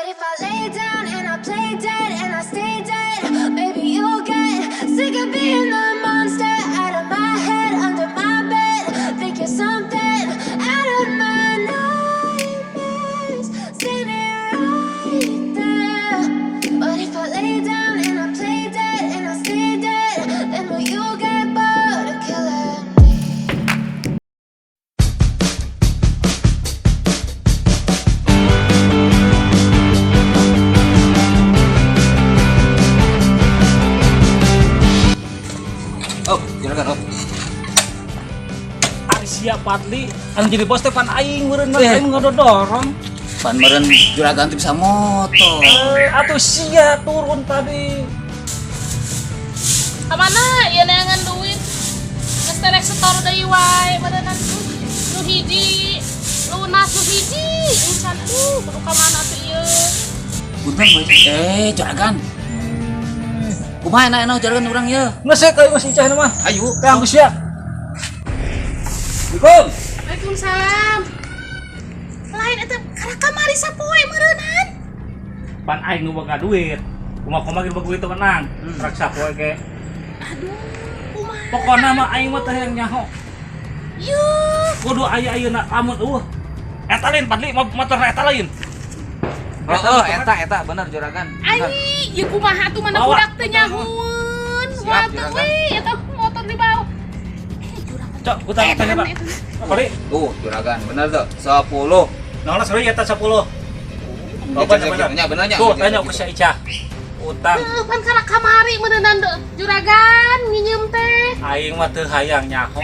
But if I lay down and I play dead and I stay dead, maybe you'll get sick of being the monster out of my head, under my bed. Think you're something out of my nightmares, standing right there. But if I lay down and I play dead and I stay dead, then will you get bored of killing me? Oh, juragan, oh. Ari sia, Padli, anu jadi bos teh pan aing meureun mah Eh. aing ngododorong. Pan meureun juragan teh bisa motor. Eh, atuh sia turun tadi. Kamana ya neangan duit? Geus terek setor deui wae badanna tuh. Nu hiji lunas, nu hiji encan, aduh, kudu ka mana tuh ieu? Punten, Boy. Eh, juragan. Kumaha enak enak juragan urang ye? Geus we ka si Icah mah. Ayo. Teh geus sia. Assalamualaikum. Waalaikumsalam. Lain eta karena kamari sapoe meureunan. Pan aing nu boga duit. Kumaha-kumaha ge boga duit teu menang. Rek sapoe ge. Aduh, kumaha? Pokona mah aing mah teh hayang nyaho. Yuh. Kudu aya ayeuna lamun eueuh. Eta lain, Padli, motorna eta lain. Oh, oh, eta eta bener, juragan. Ai, Bener. ieu kumaha tuh, mana Bawa. Budak teh nyahueun. Siap, Wah, tuh juragan. we eta motor dibawa. Eh, juragan. Cok, utang tanya, Pak. Eta. Padli, Tuh, juragan, bener tuh. 10. naon seru eta 10. Oh, bener, bener. Nya bener nya. Tuh, tanya ke si Icah. Utang Heuh, pan karena kamari meureunan deu juragan nginjem teh. Aing mah teu hayang nyaho.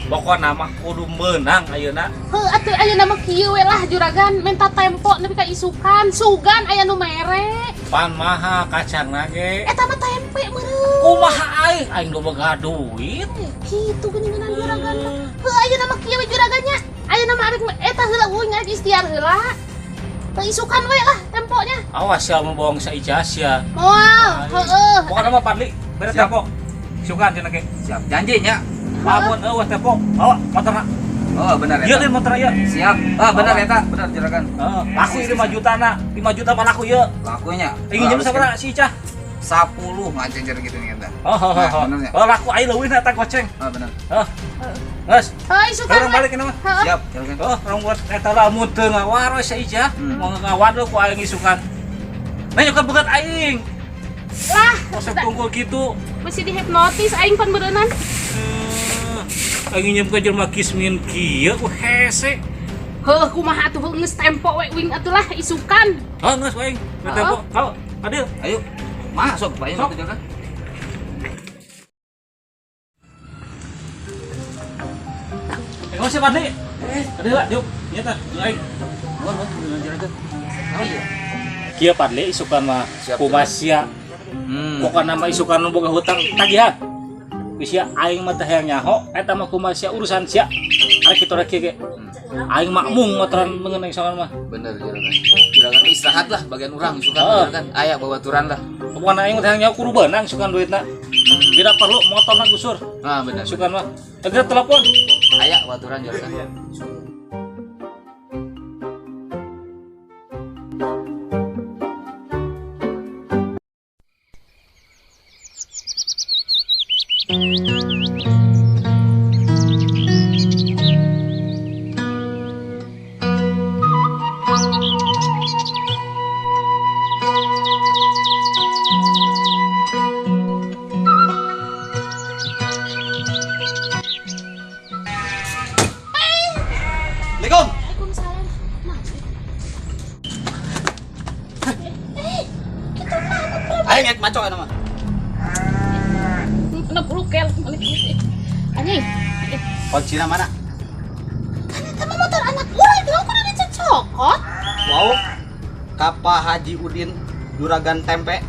Pokona mah kudu meunang ayeuna. Heuh, atuh ayeuna mah kieu we lah, juragan, minta tempo nepi ka isukan, sugan aya nu mere. Pan maha kacangna ge? Eta mah tempe meureun. Kumaha aing? Aing nu boga duit. Kitu geuningan juragan mah. Heuh, ayeuna mah kieu we juragannya. Ayeuna mah arek eta heula uing arek istiar heula. Teu isukan we lah temponya. Awas ya mau bohong sa Icah sia. Moal, heueuh. Pokona mah Padli, bere Siap. tempo. Isukan cenah ge. Siap. Janji nya. Lamun eueuh tempo, bawa motorna. Oh, bener Ieu eta. lain motor ieu. Siap. Ah, bener eta, bener, juragan. Heeh, laku ieu 5 juta na. 5 juta mah laku ieu. Lakunya. Ingin jam sabaraha si Icah? 10 ngacencer gitu nih eta. Oh, oh, Nah, oh. bener nya. Oh, laku aing leuwih eta goceng. Ah, bener. Heuh. Geus, Heuh, isukan urang we. balik ini mah. Heuh. Siap, juragan. Oh, orang buat eta lamun teu ngawaro si Icah, mau ngawado ku aing isukan. Nah, nyokap begat aing. Lah, Masa tunggu gitu. Masih dihipnotis aing pan beureunan. Eh, aing nginjem ke jelema kismin kieu ku hese. Heuh, kumaha atuh, heuh, geus tempo we uing atuh lah isukan. Oh, geus aing. Geus tempo. Kau, Adil. Ayo. Masuk, Pak, Sok. atuh, juragan. Eh, masih Padli. Eh, Adil lah, yuk. Ieu tah, jeung aing. Oh, oh, bener, juragan. Oh iya. Kieu, Padli, isukan mah Siap, kumaha sia. Pokokna mah isukan nu boga hutang tagihan. Geus sia aing mah teh hayang nyaho, eta mah kumaha sia urusan sia. Arek kitu rek kieu ge. Aing makmung motoran mengenai soal mah. Bener, juragan. Juragan istirahat lah bagian urang isukan, Heeh. juragan. Aya babaturan lah. Pokokna aing mah teh hayang nyaho kudu beunang isukan duitna. Tidak perlu motorna gusur. Ah, bener. Isukan mah. Segera telepon. Aya babaturan, juragan. Assalamualaikum. Waalaikumsalam. Nah, eh, kitu mah Aing ek maco eta mah. Kena bulukel balik anjing. Eh, Kuncina mana? Kan eta mah motor anak urang itu aku udah dicocokot. Wow. Ka Pak Haji Udin juragan tempe.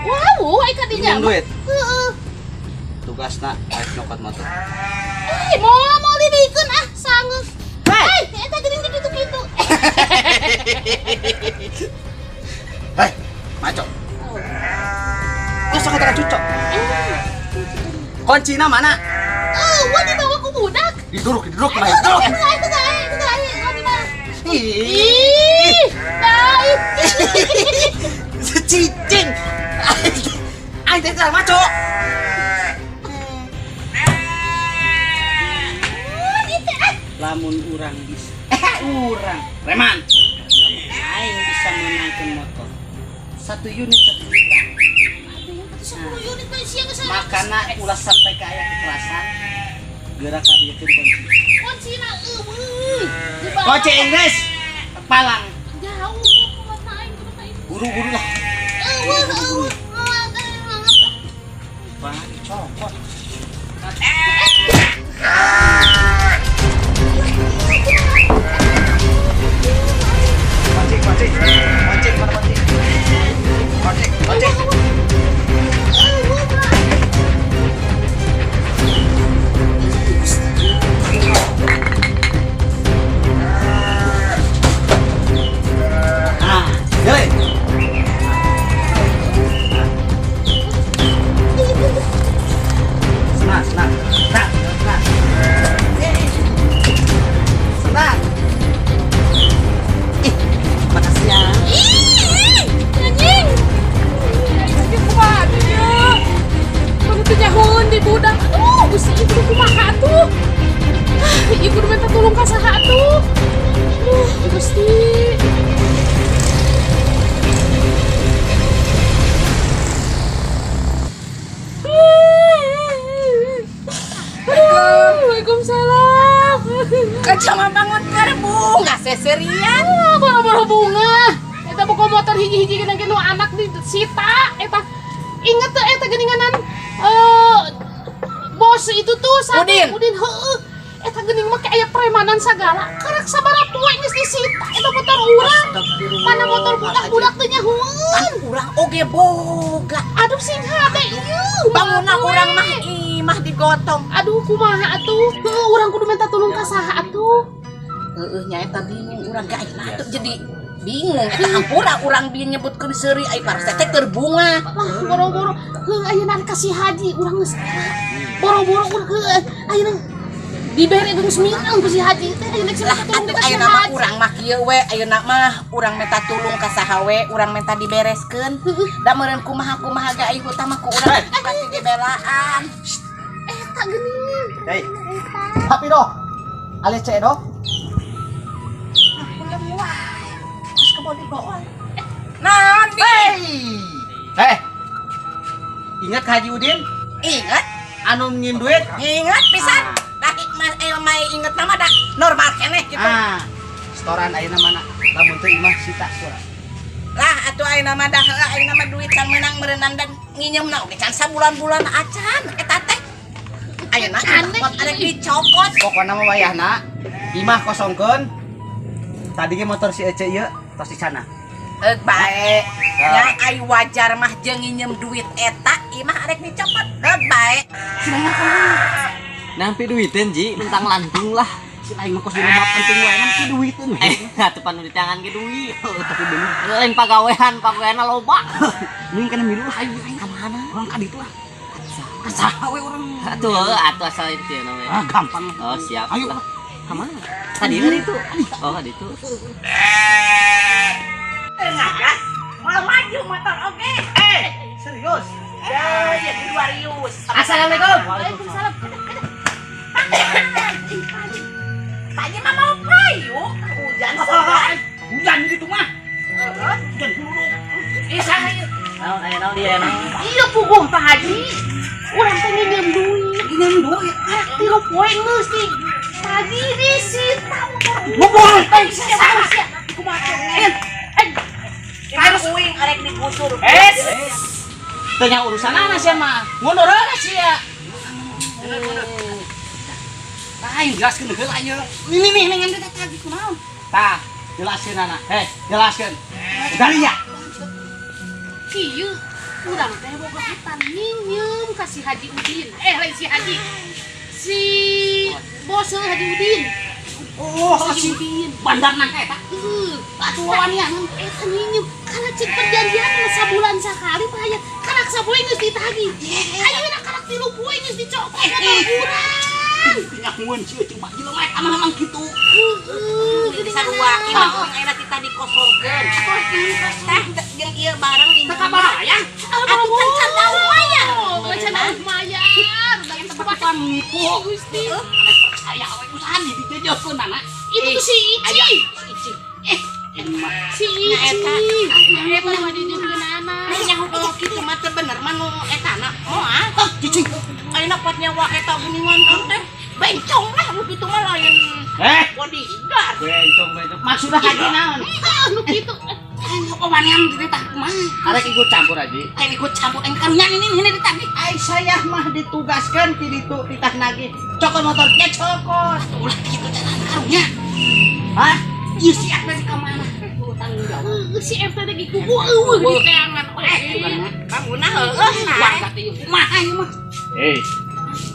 Wow, ai ka dinya. Minjem duit. Heeh. Tugasna aing nyokot motor. Eh, moal moal dibikeun ah, sangeus. Hei, eta geuning di kitu-kitu. Hei, maco. Masa kata cucok? Kuncina mana? Eh, wah dibawa ku budak. Diduruk, diduruk, mah Itu diduruk. itu itu itu itu di mana? Ih. Ih, dah. Ih. Dasar maco. Lamun urang bisa. Urang. Preman. Aing bisa menangkan motor. 1 unit 1 juta. Aduh, 10 unit mah sia geus. Makana ulah sampai ka aya kekerasan. Geura kadiekeun kunci. Kuncina eueuh. Kunci Inggris. Palang. Jauh kumaha aing kumaha aing. Buru-buru lah. Eueuh eueuh. Wah, cokot. Kunci, kunci. Kunci, mana kunci? Kunci, kunci. Ah, jalan. Senang, senang, senang, senang. Senang. Ih, makasih ya. Ih, anjing. Aing kumaha atuh ye. Kudu teu nyahoeun di budak. Aduh, Gusti ieu kudu kumaha atuh. Ah, ieu kudu minta tulung ka saha atuh. Aduh, Gusti. Aduh, Waalaikumsalam. Kacama bangun bunga seserian. Ah, boro-boro bunga. Eta buka motor hiji-hiji geuning nu anak di sita eta. Inget teu eta geuninganan bos itu tuh satu Udin. Udin heueuh. Eta geuning mah aya premanan sagala. Karak sabaraha poe geus disita eta motor urang. Mana motor budak-budak teh nyahoeun. Pan urang oge boga. Aduh sing hade ieu. Bangunna urang mah imah digotong. Aduh kumaha atuh? Heueuh urang kudu minta tulung ka saha atuh? Heueuh nya eta bingung urang ge ayeuna atuh jadi bingung eta hampura urang bieu nyebutkeun seuri ai paras teh keur bunga. Lah boro-boro heueuh ayeuna kasih haji urang geus boro-boro urang heueuh ayeuna dibere geus minang ku si haji teh ayeuna Lah cenah tulung atuh ka si ayeuna mah haji. urang mah kieu we ayeuna mah urang minta tulung ka saha we urang minta dibereskeun. Da meureun kumaha-kumaha ge ai hutang mah ku urang pasti dibelaan. Eta geuning. Hei. Tapi doh. Ale cek doh. Terus kebon dibawa. Naon bi? Hei. Ingat Ka Haji Udin? Ingat, Anu minjem duit? ingat pisan. Dah mai inget nama dah normal keneh gitu. Ah, setoran ayeuna mana? Lamun teu imah sita setoran. Lah atuh ayeuna mah dah heuh ayeuna mah duit can meunang meureunnan dan nginyeumna oge can sabulan-bulan acan eta teh. Ayeuna Aneh, cokot arek dicokot. Pokona mah wayahna imah kosongkeun. Tadi ge motor si Ece ieu tos di sana. Heuk bae. Ya ai wajar mah jeung nginyeum duit eta imah arek dicopot. Heuk bae. Nampi duiteun Ji, tentang lantung lah. Si aing mah kos di rumah penting wae nampi duiteun. Atuh panu di tangan ge duit. Tapi bener. Lain pagawean, pagaweanna loba. Mending kana milu lah aing aing. Ka mana? Urang ka ditu lah. Saha we urang. Atuh, atuh asal itu ya namanya. Ah, gampang. Oh, siap. Ayo. Lah. Ka mana? Tadi kan itu. Oh, tadi itu. Ngagas. Mau maju motor oge. Serius? Ya, ya di Warius. Assalamualaikum. Waalaikumsalam. Pak Haji mah mau payu hujan segan. Hujan gitu mah. Hujan dulu. Ih, saha ieu? Naon aya naon ieu naon? Iya puguh Pak Haji. Urang teh nginjem duit. Nginjem duit. Karak tilu poe geus di pagi disita motor. Bobol. Eh, sia sia. Kumaha tuh? Eh, Harus uing arek digusur. Eh. Teu nya urusanana sia mah. Mundur heula sia. Lain jelaskeun heula ieu. Ini nih dengan kita tadi kunaon? Tah, jelaskeun anak. Heh, jelaskeun. Dari ya. Kieu urang teh boga hutang minjem ka si Haji Udin. Eh, lain si Haji. Si bos Haji Udin. Oh, Haji si Udin. bandar nang eta. Heeh. Atuh wawanian. Eta nginjem karena cek perjanjian sabulan sakali bayar. Karak sapoe geus ditagih. Ayeuna karak tilu poe geus dicokot motor urang. Nyakueun si eueuh mah jelema eta mah memang kitu. Heeh, Jadi sarua imah uing ayeuna ti tadi kosongkeun. Teh jeung ieu bareng Teu kabarayang. Atuh kan can tau bayar. Ditipu. Gusti. Percaya we usaha dijejokeun anak. Itu tuh si Ici. Aya si Ici. Eh, ini mah Si Ici. Eta. Eta mah dijejokeun anak. Ai nyaho kalau kitu mah teu bener mah nu eta na moal. Ah, cicing. Ayeuna pot nyawa eta geuningan teh bencong lah nu kitu mah lain Eh, bodyguard. bencong bencong. Maksudna haji naon? Ah, nu kitu. Aing kok wanian dititah kumaha? Arek ikut campur aja. Aing ikut campur aing karunya ini ditagih. Ai saya mah ditugaskan ti ditu titah nagih. Cokot motornya cokot. Ulah kitu jalan karunya. Hah? Ieu si Akna di kamana? Kudu tanggung jawab. Si RT lagi kuku eueuh di teangan. Eh, Bangunna heueuh nah. warga teh ieu kumaha ieu mah? Eh,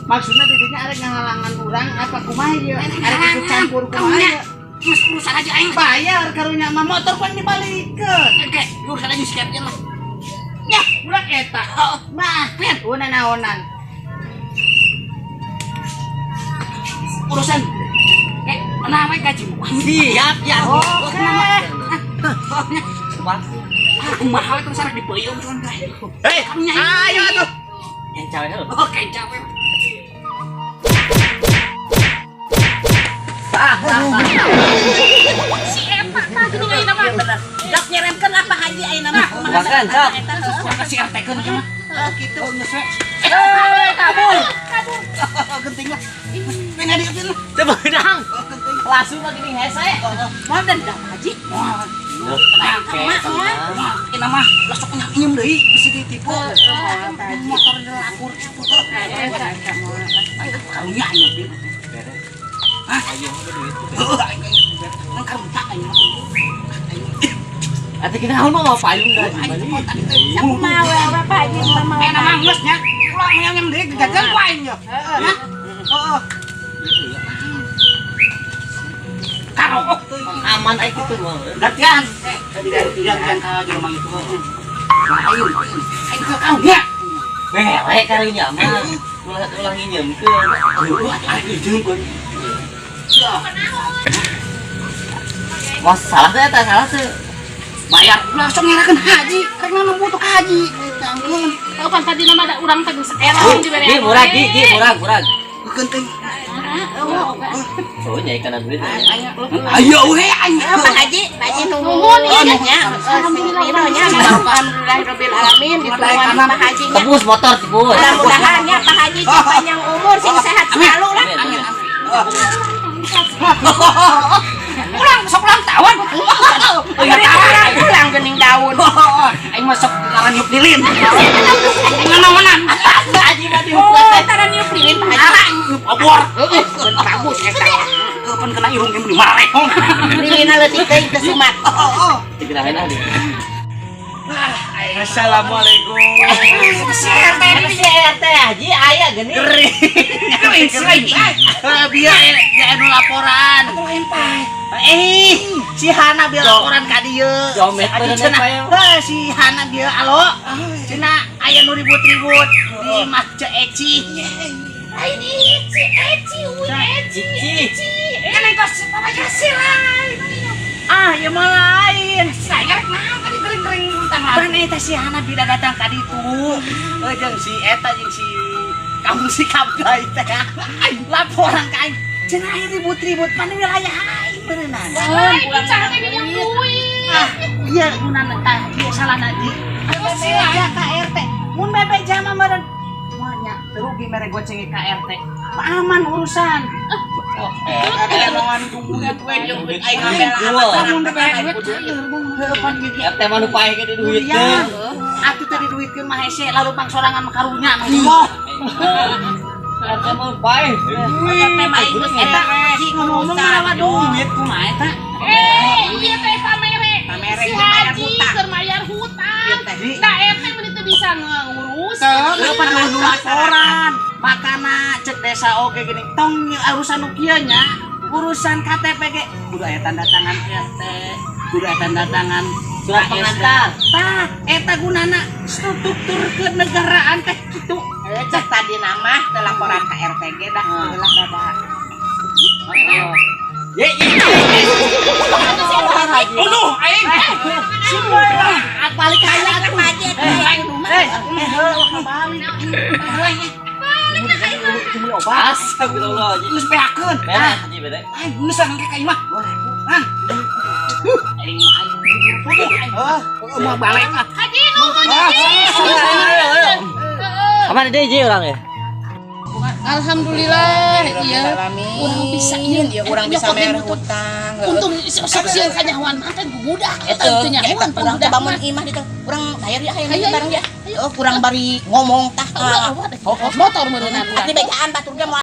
Maksudna didinya arek ngahalangan urang apa kumaha ieu? Arek ikut campur kumaha Karunya. ieu? Geus urusan aja aing. Bayar karunya mah motor pan dibalikeun. Oke, urusan aja si RT mah. Yah, ulah eta. Mah, una naonan. Urusan eh mana we gaji Siap ya. Oke. Kumaha we terus arek dipeuyung cuman teh. Hei, Karunya. ayo atuh. Kencawe heuh. Oh, kencawe. Si Eta tah geuning ayeuna mah. Bener. Dok nyeremkeun apa haji ayeuna mah? Makan, sok. Eta heueuh. Si RT keun ieu mah. Heuh, kitu. Eh, kabur. Kabur. Genting lah. Main adik lah. Teu beunang. Langsung mah gini hese. Moal dendam haji. Wah, Tenang, wah, ini mah lah sok nyium deui bisi ditipu. Motor dilakur gitu. Karunya ieu. Hah? Heuh, aing aing karunya aing mah. Atuh kita naon mah payung dah. Kumaha we we Pak Haji mah. Enak mah geus nya. Ulah nyium deui gagal ku aing nya. Heeh. Heeh. Karo Aman aing kitu mah. gantian. Gantian ka jelema itu. Aing aing ke karunya. Mere karunya mah. Ulah ulah nginjeumkeun. Heuh, aing izin ku. Wah, salah teh eta salah teh. Bayar langsung nyerakeun haji, rek naon butuh ka haji. Tanggung. Tahu pan tadi nama ada urang teh geus erong dibere. Gi murag gi gi murag murag. Geukeun teh. Oh, nya ikan duit. Ayo we aing. Pak Haji, Pak Haji Nuhun, nuhun iya. nya. Alhamdulillah. Alhamdulillah Alhamdulillahirabbil alamin ditulungan Pak Haji nya. Tebus motor tebus. Mudah-mudahan ya Pak Haji sing panjang umur, sing sehat selalu lah. Amin. Ulang sok ulang tahun. Oh, iya, pulang, pulang geuning daun. Aing mah sok ngaran niup lilin. Nganaonan. Haji mah dihukum. Oh, tara niup lilin Pak Haji. Arang niup obor. Heeh, bagus eta. Kapan kena irung ge meuni marehong. Lilinna leutik teuing teu sumat. Dipindahin ah. Assalamualaikum. Si RT Si RT haji aya geuning. Gering. Gering. Biar ya anu laporan. Lain pae. Eh, si Hana biar laporan ka dieu. Jomet Aduh, bener cenah. pae. Heuh, si Hana bieu alo. Cenah aya nu ribut-ribut di Mas Ce Eci. Lain Ici, Eci, uy Eci, Eci. Kan engkau papa kasih lah. Ah, ieu mah lain. Saya rek naon tadi gering-gering tangan. Pan eta si Hana bila datang ka ditu. Heuh, jeung si eta jeung si kamu si Kabdai teh. Laporan ka aing. Cenah aya ribut-ribut mana wilayah aing beuneunan. Lain bicara teh minjem duit. Ah, iya gunana tah, ieu salah naji. Bebeja ka RT. Mun bebeja mah meureun moal nya teu rugi mere goceng ka RT. Aman urusan. Ada duit we jeung duit aing ngambil. Lamun bebeja duit heuh pan ieu ge. RT mah nu paeh ge duit Iya. Atuh tadi duitkeun mah hese lalu pang sorangan mah karunya mah moh. RT mah nu paeh. RT mah geus eta ji ngomong mah duit kumaha eta? Eh, iya teh pamere. Pamere Si keur mayar Haji hutang. keur mayar hutang. Iya, teh. Da RT mah teu bisa ngurus. Teu pan nu laporan. Makana cek desa oge gini tong urusan nu kieu nya, urusan KTP ge kudu aya tanda tangan RT, kudu aya tanda tangan Surat pengantar. Tah, eta gunana struktur kenegaraan teh kitu. Cek tadi nama teu laporan ka RT ge dah ulah rada. Ye ye. Aduh, aing. Si boy lah, balik aya atuh. Haji Eh, eh, heuh, balik. Balik lah aing. Jeung beli obat. Astagfirullah. Geus beakeun. Beres, Haji bere. Aing geus engke ka imah. 2000. Mang. Aing mah aing libur aing. Hah? Mau balik ah. Haji nuhun Haji. Kamana deui Ji urang ya? Alhamdulillah iya. Urang bisa ieu. Ya urang bisa Nyokot bayar motor. hutang. Untung sok sieun kanyahoan manten ku budak eta teu nyahoan Urang teh budak bangun mah. imah ditu. Urang bayar ya hayang Ayo, bareng ya. Oh, kurang bari ngomong tah. Ulah, motor meureunan urang. Ati bejaan batur ge moal.